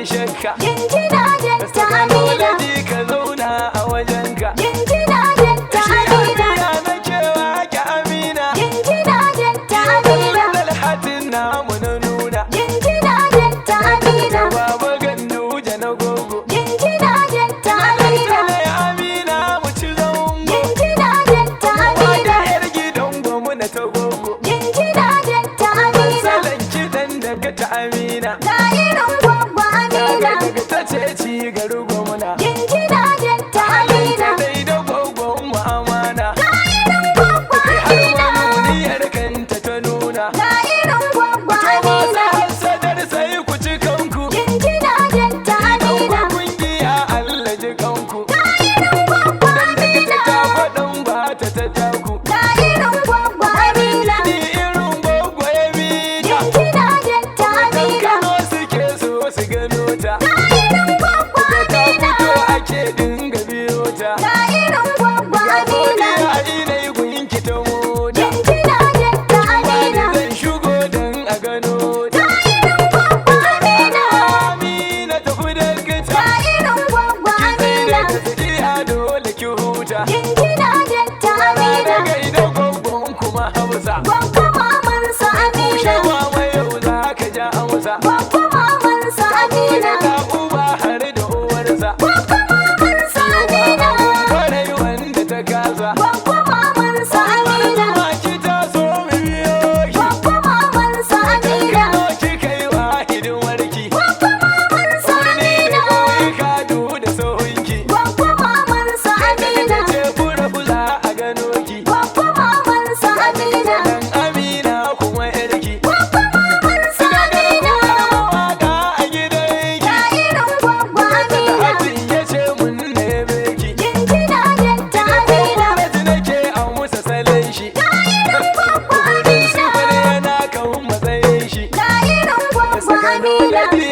ki shakka. Jinjina Dakta Amina. Ji ka zauna a wajenka. Jinjina Dakta Shi Amina. Amina na cewa ki Amina. Jinjina Dakta Amina. Dalhatin namu na nuna. Jinjina Dakta Amina. Baba Ganduje na gogo. Jinjina Dakta Amina. Tana Amina mu ci zango. Jinjina Dakta Wata Amina. yar gidan gwamna ta gogo. Jinjina Dakta Amina. Salon kiɗan daga ta Amina. Ga irin gwaggwa Amina. Daga ta ce ci gari gwamna. Jinjina Dakta Amina. Dai da gwaggon mu amana. Ga irin gwaggwa Kai har Amina. manuniyar kanta ta nuna. Ga irin gwaggwa To masu Amina. hassadar sai ku ci kanku. Jinjina Dakta Amina. Kungiya Allah ji kanku. Ga irin gwaggwa Dan daga Amina. ta faɗin ba ta ta taku. Ga irin gwaggwa Amina. Ni irin gwaggo ya bi ta. Jinjina Dakta Amina. Kano suke so su gano ta. Ga irin gwaggwa Da ta Amina. fito ake dinga biyo ta. Ga irin gwaggwa Amina. Godiya ina yi gunki ta mota. Jinjina Dakta Amina. Zan shigo don a gano ta. Ga irin gwaggwa Amina. Amina tafi da Ga gata. irin gwaggwa Amina. Da tafiya dole ki huta. Jinjina Dakta Amina. Daga ina gwaggon kuma Hausa. Gwaggwa mamansa Amina. Shawa mai yau za ka ja Hausa. Gwaggwa mamansa Amina. Ta uba har da uwarsa. Gwaggwa mamansa Amina. Kwarai wanda ta kasa. Gwaggwa mamansa Amina. Zuma ki taso mu biyo ki. Gwaggwa mamansa Amina. Kano ki kai wa hidimarki. Gwaggwa mamansa Ni da Amina. ƙauyuka du da sahunki. Gwaggwa mamansa Amina. Ce fura za a gano ki. Gwaggwa mamansa Amina. Dan Amina kuma yarki. Gwaggwa mamansa Amina. Mawaka a gidanki. Ga irin gwaggwa Amina. Hatin ya ce mun neme ki. Jinjina Dakta Amina. Gwamnati nake a musa salon shi. Ga irin gwaggwa Amina. Wani yana kan matsayin shi. Ga irin gwaggwa Amina. Ladi